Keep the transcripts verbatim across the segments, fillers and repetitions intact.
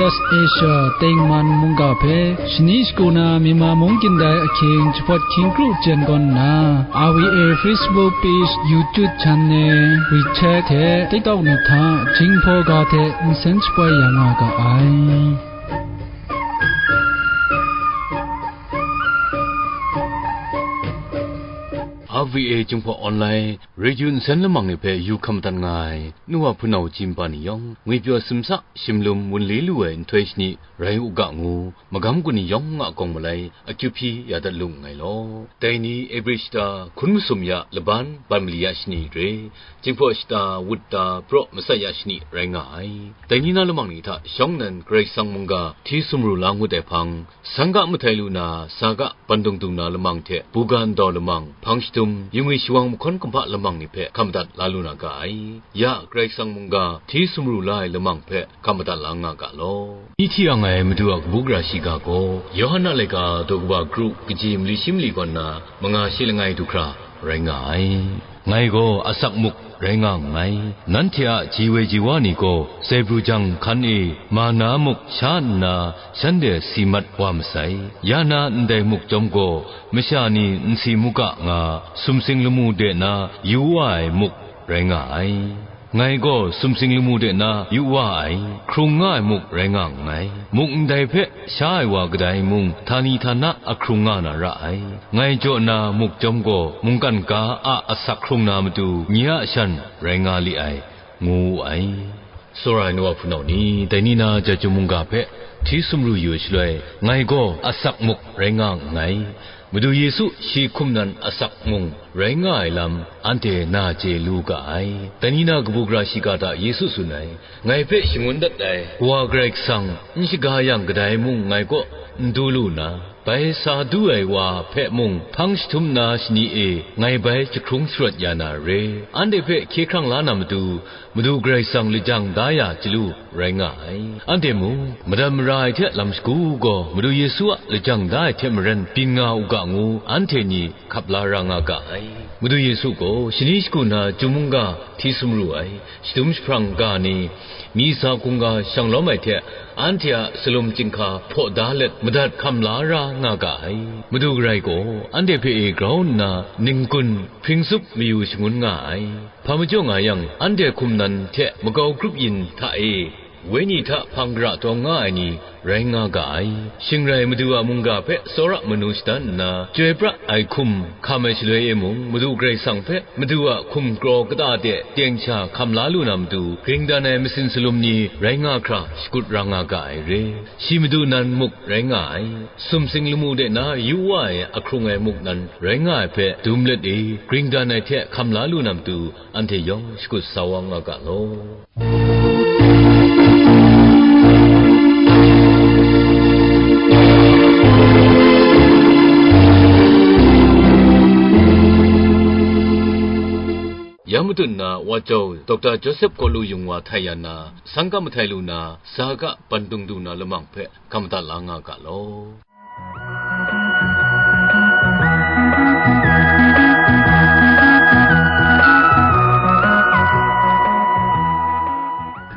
Asia tengman mungga hpe shani shagu na Myanmar mung kyin dai ahkying jahpawt hkying kru jen gawn nna, R V A Facebook page, YouTube channel, WeChat hte TikTok ni hta Jinghpaw ga hte nsen shapoi ya nga ga ai. R V A Jinghpaw Online Radio nsen lamang ni hpe yu hkam madat nga ai, nu wa hpunau chyim pa ni yawng, ngwi pyaw simsa, shimlum wunli lu ai nhtoi shani rai u ga ngu, magam gun ni yawng a kawng malai akyu hpyi ya dat lu nngai law. Dai ni Ebri shata hkun masum ya laban ban mali ya shani re, Jinghpaw shata wut da praw masat ya shani rai nga ai. Dai ni na lamang ni hta shawng nnan Karai Kasang mungga hti sumru la ngut ai hpang, sangga mahtai lu na, saga ban dung dung na lamang hte, buga ndaw lamang, hpang shadum, yingwi shawang mahkawn kumhpa lamang ni hpe hkam madat la lu na ga ai. Ya Karai Kasang mungga hti sumru la ai lamang hpe hkam madat la nga ga law. Myi hti yang ai Madu a kabu gara shiga gaw, Yawhan a laika daw kaba kru kaji mali shi mali kaw nna manga shi langai du hkra rai nga ai. Ngai gaw asak muk rai nga nngai. Nanhte a ji woi ji wa ni gaw zaibru jang hkan e mana muk sha nna shanhte si mat wa masai. Ya na ndai muk chyawm gaw, masha ni nsi mu ga nga, sumsing lamu de na yu wa ai muk rai nga ai. Ngai gaw sumsing lamu de na yu wa ai, hkrung nga ai muk rai nga nngai. Muk ndai hpe sha ai wa kadai mung, htani htana ahkrung nga na ra ai. Ngai jaw na muk chyawm gaw, mungkan ga a asak hkrung na matu, nye a shan rai nga li ai, ngu wu ai. Tsawra ai nu wa hpunau ni, dai ni na Jahtum mungga hpe hti sumru yu ai shaloi, ngai gaw asak muk rai nga nngai. Madu Yesu shi hkum nan asak mung rai nga ai lam, anhte na chye lu ga ai. Dai ni na kabu gara shiga hta Yesu tsun ai, ngai hpe shangun dat ai Wa Karai Kasang n shaga yang kadai mung ngai kaw n du lu na, bai sa du ai wa hpe mung hpang jahtum na shani e ngai bai jahkrung sharawt ya na re. Anhte hpe hkye hkrang la na matu, Madu Karai Kasang lajang da ya chyalu rai nga ai. Anhte mung, madat mara ai hte lam shagu gaw, Madu Yesu a lajang da ai hte maren byin nga u ga ngu, anhte ni hkap la ra nga ga ai. Madu Yesu gaw shani shagu na Jahtum mungga hti sumru ai, shadum jahprang ga ni, mi sa hkungga shang lawm ai hte, anhte a salum chyinghka hpaw da let madat hkam la ra nga ga ai. Madu Karai gaw anhte hpe e grau nna, ninggun hpring tsup mayu shangun nga ai. Hpa majaw nga yang, anhte hkum nan hte makau grup yin hta e, Wenyi hta hpang gara taw nga ai ni rai nga ga ai. Shing rai Madu a mungga hpe tsawra manu shadan nna, chyoi pra ai hkum hkam ai shaloi e mung, Madu Karai Kasang hpe Madu a hkum kraw kata de teng sha hkam la lu na matu, gring dan ai masin salum ni rai nga hkra shakut ra nga ga ai re. Shi Madu nan muk rai nga ai. Sumsing lamu de na yu wa ai ahkrung ai muk nan rai nga ai hpe dum let e, gring dan ai hte hkam la lu na matu, anhte yawng shakut sa wa nga ga law. Ya matut na Wa Jau Doctor Joseph Kalu Yung Wa htai ya na, sangka mahtai lu na, saga ban dung dung na lamang hpe hkam madat la nga ga law.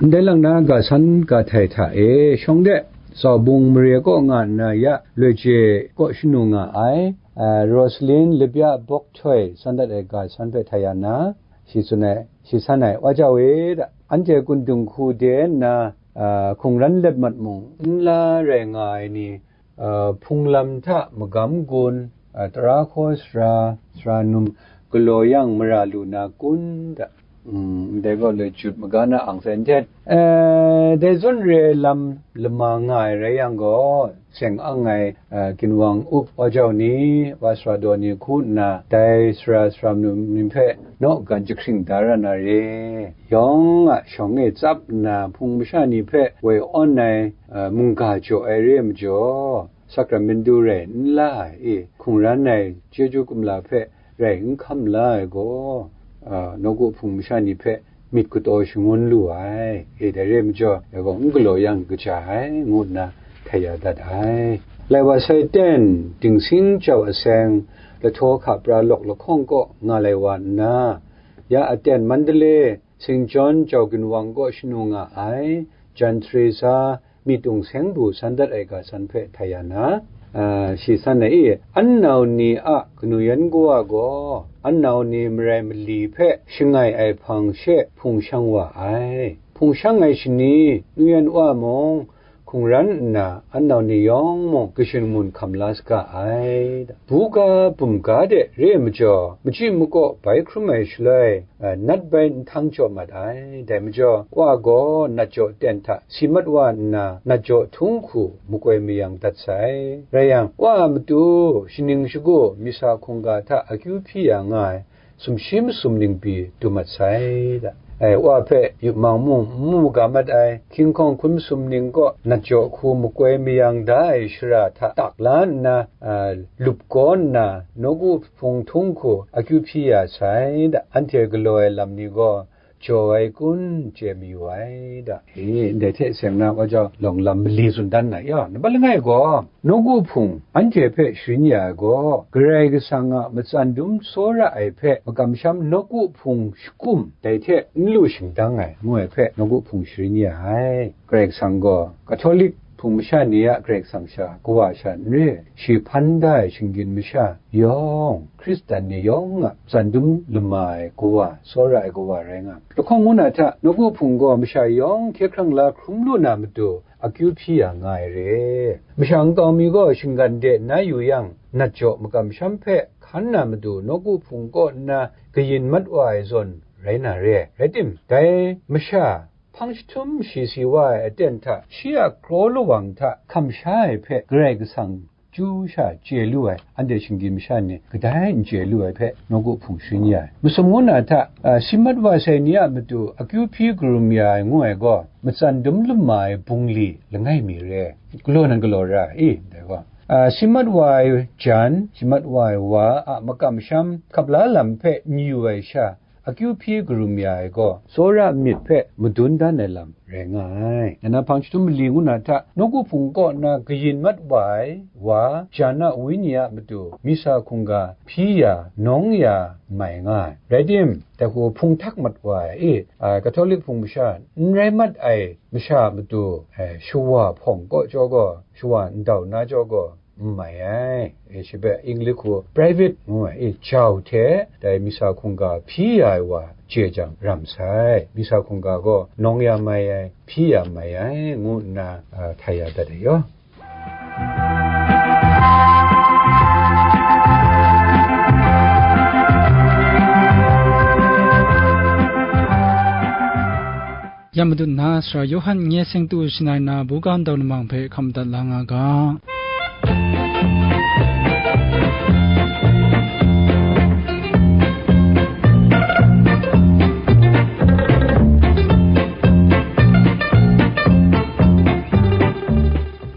Ndai lang na ga san ga htai hta e, shawng de, Zaubung mare kaw nga nna ya, Loi Chye kaw shanu nga ai, a, Rosalin Labya Bok Htoi san dat ai ga san hpe htai ya na, shi tsun ai, shi san ai, Wa Jau e, da, anhte kun dung hku de nna, a, hkungran let mat mung, nla rai nga ai ni, a, hpung lam hta magam gun, a, tara hkaw sara, sara num galaw yang mara lu na kun da, mm, ndai gaw loi jut maga na ang sai nten. E, dai zawn re lam lama nga ai rai yang gaw, seng ang ai, a, ginwang up wa jau ni, wa sara daw ni hku nna, dai sara sara num ni hpe naw gan jahkring da ra na re. Yawng a shawng e tsap nna, hpung masha ni hpe woi awn ai, a, mungga jaw ai re ai majaw, Sakramentu rai n la ai e, hkungran ai chyeju kumla hpe rai n hkam la ai gaw, a, nawku hpung masha ni hpe myit kataw shangun lu ai, e, dai re ai majaw, dai gaw n galaw yang kaja ai, ngu nna htai ya dat ai. Lai wa sai ten, dingsing jau aseng, lahtaw hka pra lawk lahkawng kaw nga lai wa nna, ya aten Mandalay, Saint John jau ginwang kaw shanu nga ai, Jan Teresa, myit ung seng bu san dat ai ga san hpe htai ya na, a, shi san ai i, an nau ni a kanu yan kawa gaw, an nau ni marai mali hpe shangai ai hpang she hpung shang wa ai. Hpung shang ai shani, nu yan wa mung, hkungran nna, an nau ni yawng mung kashun mun hkam la saga ai. Buga bumga de re ai majaw, machyi makaw bai hkrum ai shaloi, a, nat bai nhtang jaw mat ai. Dai majaw, wa gaw nat jaw ten hta si mat wa nna, nat jaw htung hku makoi mayang dat sai. Rai yang, wa a matu shaning shagu misa hkungga hta akyu hpyi ya nga ai, sumshi masum ning pyi du mat sai da. Ai, wa hpe yup mang mung n mu ga mat ai, hkinghkawng hkun masum ning kaw nat jaw hku makoi mayang da ai shara hta tak la nna, a, lup kaw nna, nawku hpung htung hku akyu hpyi ya sai da. Anhte galaw ai lam ni gaw jaw ai kun chye mayu ai da. E, ndai hte seng na wa jau, lawng lam mali tsun dan na ya, nambat langai gaw, nawku hpung anhte hpe sharin ya ai gaw, Karai Kasang a matsan dum tsawra ai hpe makamsham nawku hpung shakum, dai hte n lu shingdang ai, ngu ai hpe nawku hpung sharin ya ai. Karai Kasang gaw Katolik hpung masha ni a Karai Kasang sha, Kawa sha n re, shi hpan da ai shinggyim masha yawng, Hkristan ni yawng a matsan dum lama ai Kawa, tsawra ai Kawa rai nga ai. Lahkawng ngu na hta, nawku hpung gaw masha yawng hkye hkrang la hkrum lu na matu, akyu hpyi ya nga ai re. Masha nkau mi gaw shinggan de na yu yang, nat jaw makamsham hpe hkan na matu nawku hpung kaw nna kayin mat wa ai zawn rai na re ai. Rai tim, dai masha hpang jahtum shi si wa ai aten hta shi a kraw lawang hta hkam sha ai hpe Karai Kasang chyu sha chye lu ai, anhte shinggyim masha ni kadai n chye lu ai hpe nawku hpung sharin ya ai. Masum ngu na hta, a, si mat wa sai ni a matu akyu hpyi karum ya ai ngu ai gaw, matsan dum lama ai bungli langai mi re ai. Galaw nan galaw ra ai i, dai gaw, a, si mat wa ai jan, si mat wa ai wa a makamsham hkap la lam hpe n yu ai sha, akyu hpyi karum ya ai gaw, tsawra myit hpe madun dan ai lam rai nga ai. Nna hpang jahtum mali ngu na hta, nawku hpung kaw na kayin mat wa ai wa, jan a wenyi a matu, misa hkungga hpyi ya, nawng ya mai nga ai. Rai tim, dai hku hpung htak mat wa ai i, a, Katolik hpung masha n rai mat ai masha a matu, e, shawa hpawng kaw jaw gaw, shawa ndau na jaw gaw, n mai ai. E, shi hpe English hku private ngu ai, e, jau hte dai misa hkungga hpyi ya ai wa chye jang ram sai. Misa hkungga gaw nawng ya mai ai, hpyi ya mai ai, ngu nna, a, htai ya dat ai yaw. Ya matut na, Sara Yawhan nye seng tu shangai na buga ndau lamang hpe hkam madat la nga ga.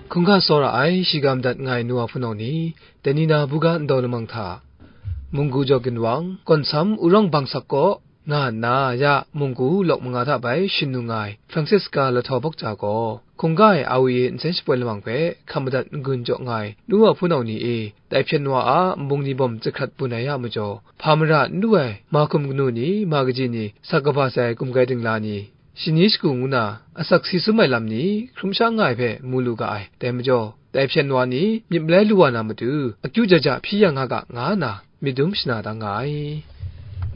Hkungga tsawra ai, shiga madat nga ai nu wa hpunau ni, dai ni na buga ndau lamang hta, munggu jaw ginwang, kawnsam urawng bangsak kaw, nga nna ya munggu lawk manga hta bai shin nu nga ai Francisca Lahtaw Bawkja gaw, hkungga e a wi e nsen shapoi lamang hpe hkam madat n-gun jaw nga ai nu wa hpunau ni e, tai hpyen wa a nbung ni bawm chyahkrat bun ai a majaw, hpa mara n lu ai, ma hkum kanu ni, ma kaji ni, sak kaba sai ai kumgai dingla ni, shani shagu ngu na, asak si sum ai lam ni, hkrum sha nga ai hpe mu lu ga ai. Dai majaw, tai hpyen wa ni myit malai lu wa na matu, akyu ja ja hpyi ya nga ga, nga nna myit dum shana da nga ai.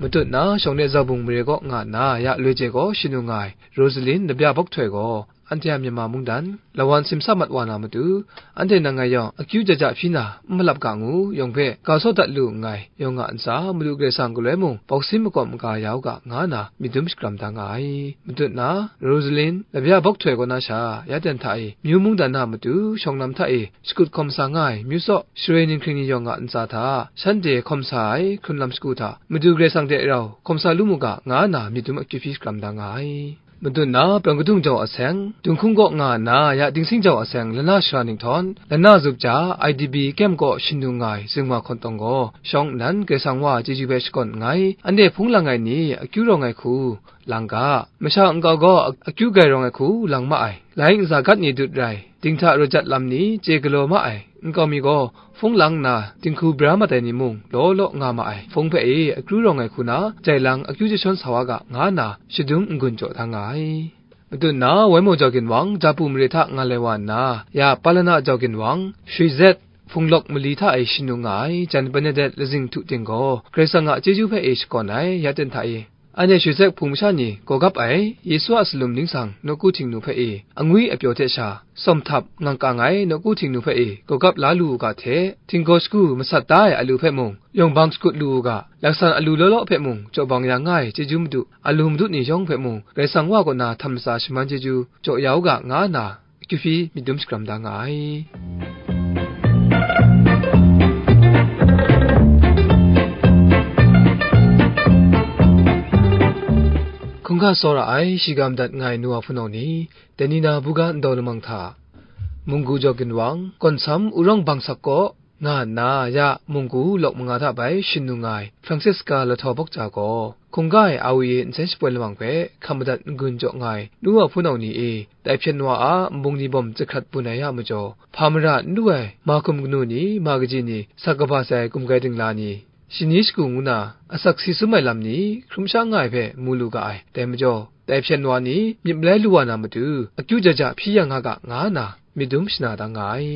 Matut na, shawng de zaubung mare kaw nga nna ya loi je gaw shin nu nga ai Rosalin Labya Bawk Htoi gaw, anhte a Myanmar mungdan lawan simsa mat wa na matu, anhte nang ngai yawng akyu ja ja hpyi na n malap ga ngu, yawng hpe ga saw dat lu nngai, yawng a ntsa Madu Karai Kasang galoi mung bawk sin makawp maga ya u ga, nga nna myit dum shakram da nga ai. Matut na, Rosalin Labya Bawk Htoi kaw na sha, ya ten hta e, myu mungdan na matu, shawng lam hta e, shakut hkawm sa nga ai, myu saw, sharoi ninghkring ni yawng a ntsa hta, shanhte hkawm sa ai hkrun lam shagu hta, Madu Karai Kasang hte rau hkawm sa lu mu ga, nga nna myit dum akyu hpyi shakram da nga ai. Madun na, Pawng Kadung jau aseng, Dunghkung kaw nga nna, ya Dingsing jau aseng, lana sara ninghtawn, lana zup ja, I D B kem kaw shin du nga ai, zingwa hkawntawng gaw, shawng nnan Karai Kasang wa chyeju hpe shakawn nngai, anhte hpung lang ai ni, akyu rawng ai hku, lang ga, masha nkau gaw, akyu gai rawng ai hku, lang ma ai, lai ntsa gat ni dut rai, dinghta raw jat lam ni, chye galaw ma ai, nkau mi gaw, hpung lang nna, dinghku bra mat ai ni mung, law law nga ma ai, hpung hpe e, akyu rawng ai hku na, jai lang, akyu jashawn sa wa ga, nga nna, shadum n-gun jaw da nga ai. Madu nna, Wai Maw Jau Ginwang, Japu mare hta nga lai wa nna, ya Palana Jau Ginwang, Shwi Zet, Hpung Lawk mali hta e shin nu nga ai, jan Bernadette Lazing Htu Ting gaw, Karai Kasang a chyeju hpe e shakawn ai, ya ten hta e, anhte Shwi Zet hpung masha ni gaw gap ai, Yesu a salum ningsang nawku Htingnu hpe e, angwi apyaw hte sha, sawm htap, ngang kang ai nawku Htingnu hpe e, gaw gap la lu u ga hte, htinggaw shagu masat da ai alu hpe mung, yawng bang shakut lu u ga, laksan alu law law hpe mung, jaw bang ya nga ai chyeju madu, alu madu ni yawng hpe mung, Karai Kasang wa kaw na htam latsa shaman chyeju jaw ya u ga, nga nna, akyu hpyi myit dum shakram da nga ai. Hkungga tsawra ai, shiga madat nga ai nu wa hpunau ni, dai ni na buga ndau lamang hta, Munggu Jau Ginwang, Gawnsam Urawng Bangsak kaw, nga nna, ya Munggu lawk manga hta bai shin nu nga ai Francisca Lahtaw Bawk Ca gaw, hkungga ai A W A nsen shapoi lamang hpe hkam madat n-gun jaw nga ai nu wa hpunau ni e, tai hpyen wa a nbung ni bawm chyahkrat bun ai a majaw, hpa mara n lu ai, ma hkum kanu ni, ma kaji ni, sa kaba sai ai gumgai dingla ni, shani shagu ngu na, asak si sum ai lam ni, hkrum sha nga ai hpe mu lu ga ai. Dai majaw, tai hpyen wa ni, myit malai lu wa na matu, akyu ja ja hpyi ya nga ga, nga nna, myit dum shana da nga ai.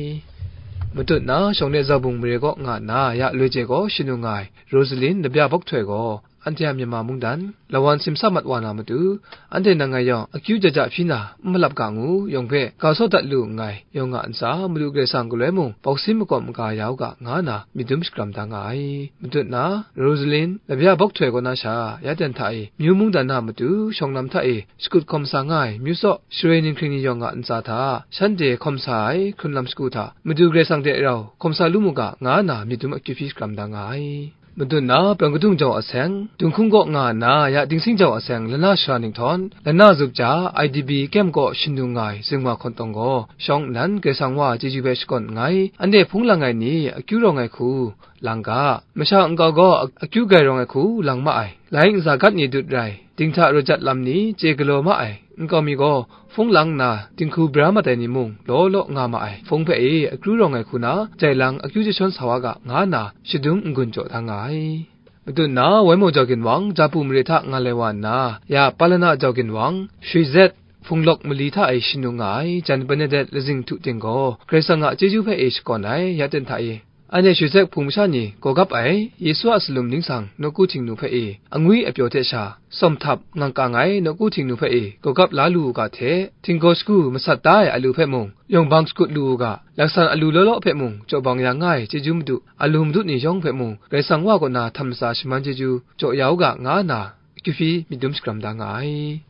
Matut na, shawng de Zabung mare kaw nga nna, ya loi je gaw shin nu nga ai, Rosalin Labya Bawk Htoi gaw, anhte a Myanmar mungdan, lawan simsa mat wa na matu, anhte nang ngai yawng, akyu ja ja hpyi na, n malap ga ngu, yawng hpe, ga saw dat lu nngai, yawng a ntsa, Madu Karai Kasang galoi mung, bawk sin makawp maga ya u ga, nga nna, myit dum shakram da nga ai. Matut na, Rosalin, Labya Bawk Htoi kaw na sha, ya ten hta e, myu mungdan na matu, shawng lam hta e, shakut hkawm sa nga ai, myu saw, sharoi ninghkring ni yawng a ntsa hta, shanhte hkawm sa ai, hkrun lam shagu hta, Madu Karai Kasang hte rau, hkawm sa lu mu ga, nga nna, myit dum akyu hpyi shakram da nga ai. Madun na, Pawng Kadung Jau Aseng, Dunghkung kaw nga nna, ya Dingsing Jau Aseng, Lana Sara Ninghtawng, Lana Zup Ja, I D P Camp kaw shin nu nga ai, Zingwa Hkawn Tawng gaw, shawng nnan Karai Kasang wa chyeju hpe shakawn nngai, anhte hpung lang ai ni, akyu rawng ai hku, lang ga, masha nkau gaw, akyu gai rawng ai hku, lang ma ai, lai nza gat ni dut rai, dinghta raw jat lam ni, chye galaw ma ai, nkau mi gaw, hpung lang nna, dinghku bra mat ai ni mung, law law nga ma ai, hpung hpe e, akyu rawng ai hku na, jai lang akyu jashawn sa wa ga, nga nna, shadum n-gun jaw da nga ai. Matut na, Wai Maw Jau Ginwang, Japu mare hta nga lai wa nna, ya Palana Jau Ginwang, Shwi Zet, Hpung Lawk mali hta e shin nu nga ai, jan Bernadette Lazing Htu Ting gaw, Karai Kasang a chyeju hpe e shakawn ai, ya ten hta e, anhte Shwi Zet hpung masha ni gaw gap ai, Yesu a salum ningsang nawku Htingnu hpe e, angwi apyaw hte sha, sawm htap, ngang kang ai nawku Htingnu hpe e, gaw gap la lu u ga hte, htinggaw shagu masat da ai alu hpe mung, yawng bang shakut lu u ga, laksan alu law law hpe mung, jaw bang ya nga ai chyeju madu, alu madu ni yawng hpe mung, Karai Kasang wa kaw na htam latsa shaman chyeju jaw ya u ga, nga nna, akyu hpyi myit dum shakram da nga ai.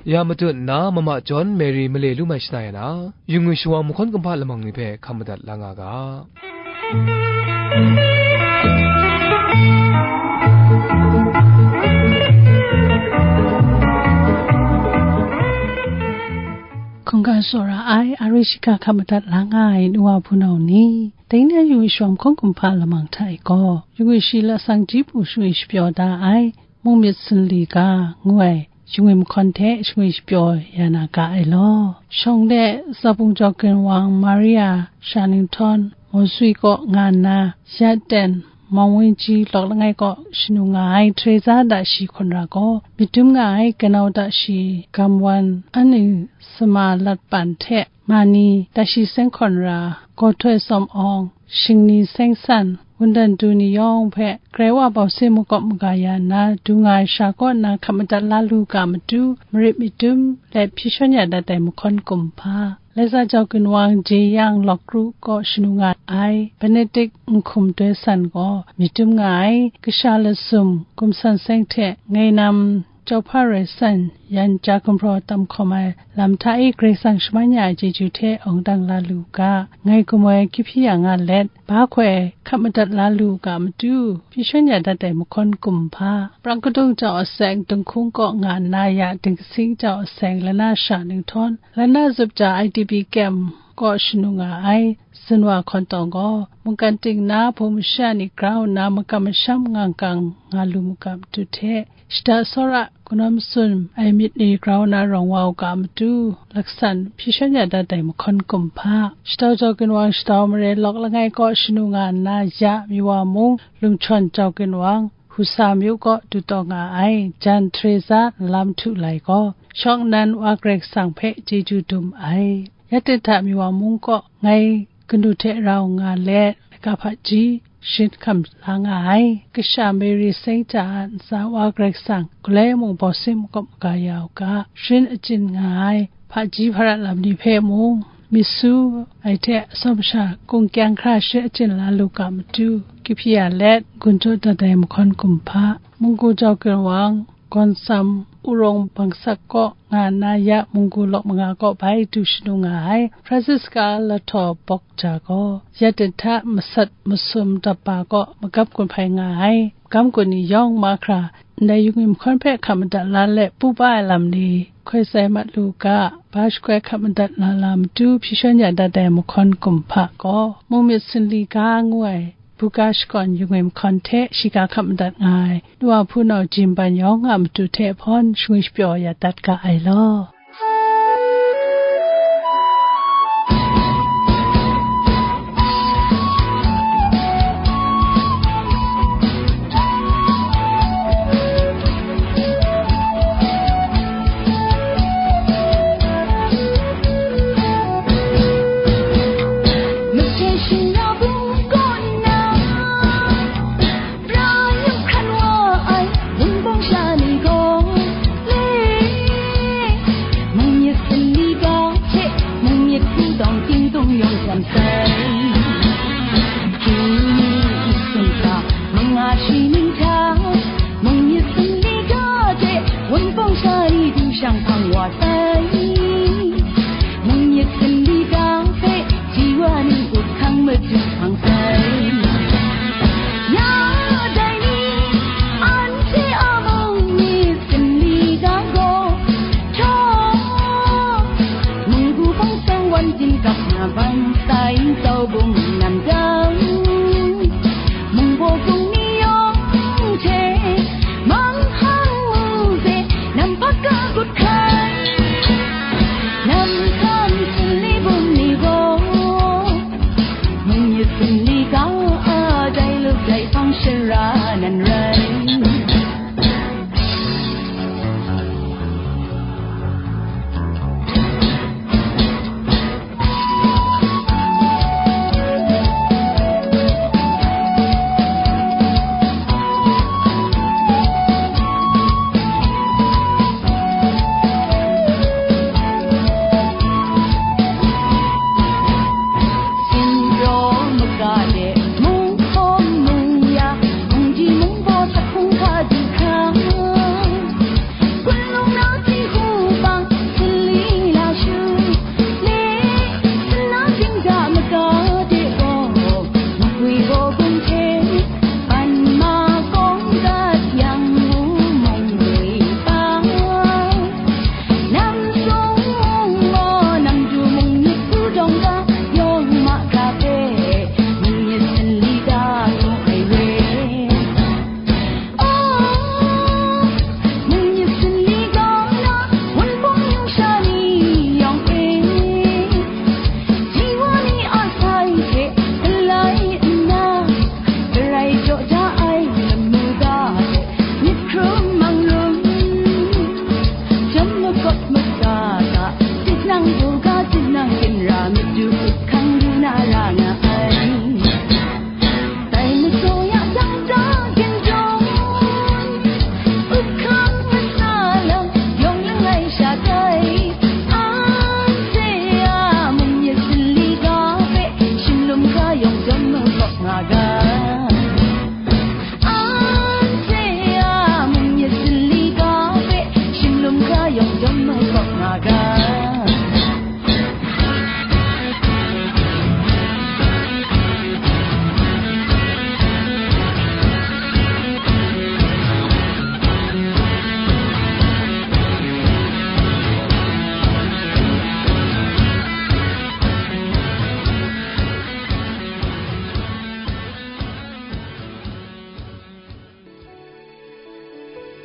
Ya matut nna, Mama John Mary male lu mai shana ya na, yu ngwi shawa mahkawn kumhpa lamang ni hpe hkam madat la nga ga. Hkungga tsawra ai, a rai shiga hkam madat la nga ai nu wa hpunau ni, dai na yu ngwi shawa mahkawn kumhpa lamang hta e gaw, yu ngwi shi lasang ji pru shangwi shapyaw da ai, mung myit sunli ga, ngu ai, shangwi mahkawn hte shangwi shapyaw ya na ga ai law. Shawng de Zabung Jau Ginwang, Maria Sha Ninghtawng, Maw Sui kaw nga nna, ya ten, Mawng Wen Ji, Lawk Langai kaw shin nu nga ai, Teresa da shi hkawn ra gaw, myit dum nga ai, Ganau da shi Gam Wan, Ani Sama Lat Pan hte, Mani da shi seng hkawn ra, Gaw Htoi Sawm Awng, Shingni Seng San, Wundan Du ni yawng hpe, Karai wa bawk sin makawp maga ya nna, du nga ai sha kaw nna hkap madat la lu ga matu, marit myit dum let hpyi shawn ya dat ai mahkawn kumhpa, Leza Jau Ginwang, Jeyang Lawk Kru kaw shin nu nga ai, Benedict Nhkum Doi San gaw myit dum nga ai, Kasha Lasum, Gumsan Seng hte Ngainam, Chawhpa Rai San, yan ja gumhpraw tam hkawm ai lam hta e Karai Kasang shaman ya ai chyeju hte awng dang la lu u ga, ngai gaw moi akyu hpyi ya nga let, ba hkoi hkap madat la lu u ga matu, hpyi shawn ya dat ai mahkawn kumhpa, Pawng Kadung Jau Aseng, Dunghkung kaw nga nna ya Dingsing Jau Aseng, Lana Sha Ninghtawng, Lana Zup Ja, I D P Camp, kaw shanu nga ai. Zinwa hkawn tawng gaw, mungkan ting na hpung masha ni grau nna makam masham ngangkang nga lu mu ga matu hte, shada tsawra, kanawn matsun ai myit ni grau nna rawng wa u ga matu, laksan hpyi shawn ya dat ai mahkawn kumhpa, shadau jau ginwang shadau mare lawk langai kaw shanu nga nna ya Miwa mung, lungchawn jau ginwang, Husa myu kaw du taw nga ai, jan Teresa Nlam Htu Lai gaw, shawng nnan Wa Karai Kasang hpe chyeju dum ai. Ya ting hta Miwa mung kaw ngai kanu hte rau nga let, laika hpaji sharin hkam la nga ai. Kasha Mary Saint a ntsa Wa Karai Kasang galoi mung bawt sin makawp maga ya u ga, sharin achyin nga ai hpaji hparat lam ni hpe mung, myit su ai hte atsawm sha kung kyang hkra sharin achyin la lu ga matu, kahpyi ya let, gun jaw dat ai mahkawn kumhpa, munggu jau ginwang, gawn tsam, urawng bangsak kaw nga nna ya munggu lawk manga kaw bai du shanu nga ai, Francisca Lahtaw Bawk Ja gaw, ya ting hta masat masum dap ba kaw magam gun hpai nga ai, magam gun ni yawng mahkra, ndai yu ngwi mahkawn hpe hkap madat la let, pu pa ai lam ni hkoi tsai mat lu u ga, ba shakoi hkap madat la la matu hpyi shawn ya dat ai mahkawn kumhpa gaw, mung myit sinli ga ngu ai, buga shakawn yu ngwi mahkawn hte shiga hkap madat nga ai, nu wa hpunau Jin Ban Yawng a matu hte hpawn shangwi shapyaw ya dat ga ai law.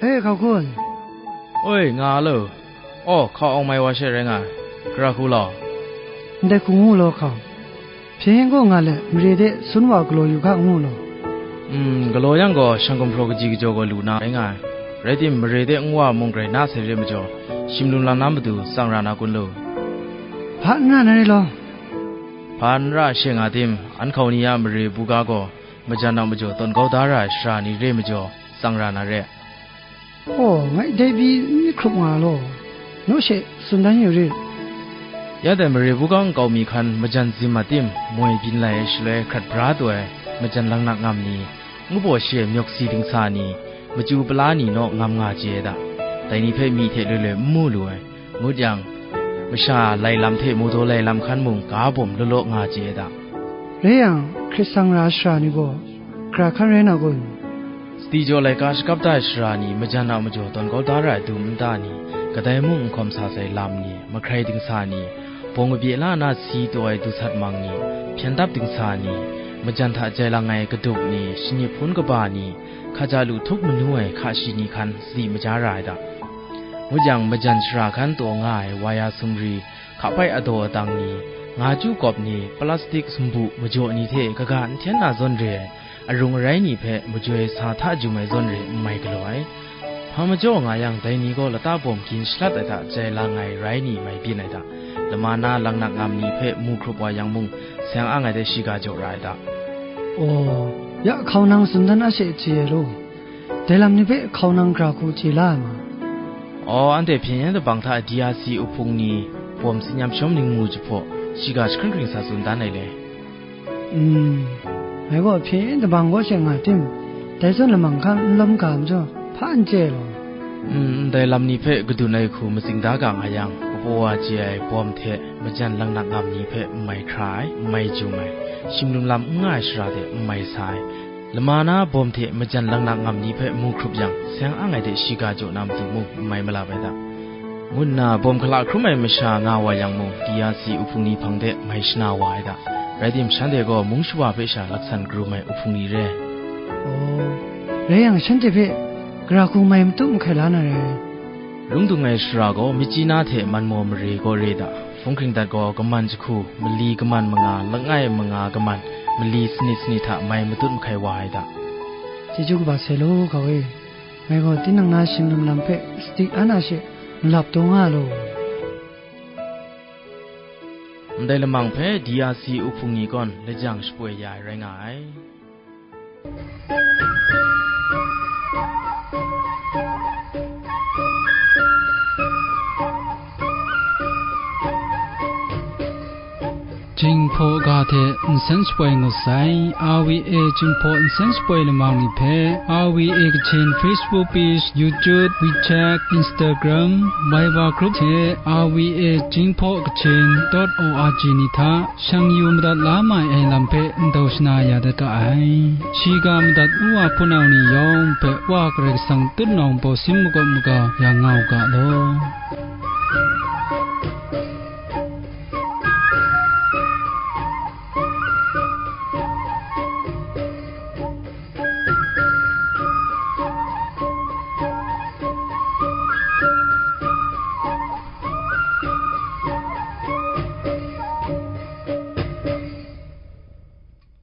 E, hkau kun. Oi, nga a lo. Aw, hkau awng mai wa she rai nga ai. Gara hku law. Ndai hku ngu law hkau. Hpyen yen gaw nga let, mare de sun wa galaw yu ga ngu law. Mm, galaw yang gaw, shang gumhpraw kaji kajaw gaw lu na rai nga ai. Rai tim, mare de nwa mung grai na sai re majaw, shim lum lam na matu tsang ra na kun lo? Hpa n ra na re law. Hpa n ra she nga tim, an hkau ni a mare buga gaw, majan a majaw tawn kau da ra ai shara ni re majaw, tsang ra na re. Aw, ngai dai pyi n myit hkrup nga law, naw she tsun dan yu rit. Ya dai mare buga nkau mi hkan majan zim a tim, moi byin lai ai shaloi hkrat bra taw ai majan langnak ngam ni, ngu baw shi ai myawk si dingsa ni, machyu pala ni naw ngam nga chye ai da. Dai ni hpe myi hte loi loi n mu lu ai. Ngut yang, masha lai lam hte mawdaw lai lam hkan mung ga bawm law law nga chye ai da. Rai yang, hkrit sang ra ai shara ni gaw, gara hkan rai na kun? Sadi jaw laika shakap da ai shara ni, majan a majaw tawn kau da ra ai dum nta ni, kadai mung n hkawm sa sai lam ni, mahkrai dingsa ni, bawng kabye la na si taw ai dusat mang ni, hpyen dap dingsa ni, majan hta jai lang ai kaduk ni, shanip hpun kaba ni, hkaja lu htup manu ai hka shi ni hkan sadi maja ra ai da. Ngut yang, majan shara hkan taw nga ai waya sumri, hkapai adaw adang ni, nga chyu kawp ni, plastik sumbu majaw ni hte kaga n hten na zawn re ai, arung arai ni hpe majoi sa hta jum ai zawn re n mai galaw ai. Hpa majaw nga yang, dai ni gaw lata bawm gin shalat ai hta jai lang ai rai ni mai byin ai da. Lama na langnak ngam ni hpe mu hkrup wa yang mung, seng ang ai de shiga jaw ra ai da. Aw, ya hkau nang tsun dan a she chye ai law. Dai lam ni hpe hkau nang gara hku chye la ai ma? Aw, anhte hpyen yen dabang hta D R C uhpung ni bawm tsin yam shawm ningmu jahpaw, shiga jahkring hkring sa tsun dan ai le. Mm, ngai gaw hpyen yen dabang kaw she nga tim, dai zawn lamang hkan n lawm ga majaw, hpa n chye law. Mm, ndai lam ni hpe kadun ai hku matsing da ga nga yang, kapaw wa chye ai bawm hte majan langnak ngam ni hpe n mai hkra ai, n mai jum ai, shim lum lam n nga ai shara de n mai sa ai, lama na bawm hte majan langnak ngam ni hpe mu hkrup yang, seng ang ai de shiga jaw na matu mung n mai malap ai da, ngu nna bawm hkala hkrum ai masha nga wa yang mung, D R C uhpung ni hpang de mai shana wa ai da. Rai tim, shanhte gaw mung shawa hpe sha laksan karum ai uhpung ni re. Aw, rai yang, shanhte hpe gara hku mai matut mahkai la na re. Lung dung ai shara gaw, myit chyi na hte man maw mare gaw re da. Hpung hkring dat gaw, kaman jahku, mali kaman manga, langai manga kaman, mali sanit sanit hta mai matut mahkai wa ai da. Chyeju kaba sai law, hkau e. Ngai gaw tinang na shim lum lam hpe sadi an a she malap taw nga law. Ndai lamang hpe D R C uhpung ni gawn lajang shapoi ya ai rai nga ai. Jinghpaw ga hte nsen shapoi ngut sai, R V A Jinghpaw nsen shapoi lamang ni hpe, R V A Kachin Facebook page, YouTube, WeChat, Instagram, Viber group hte R V A Jinghpaw Kachin dot O R G ni hta shang yu madat la mai ai lam hpe ndau shana ya dat ga ai. Shiga madat ngu wa hpunau ni yawng hpe Wa Karai Kasang tutnawng bawsin makawp maga ya nga u ga law.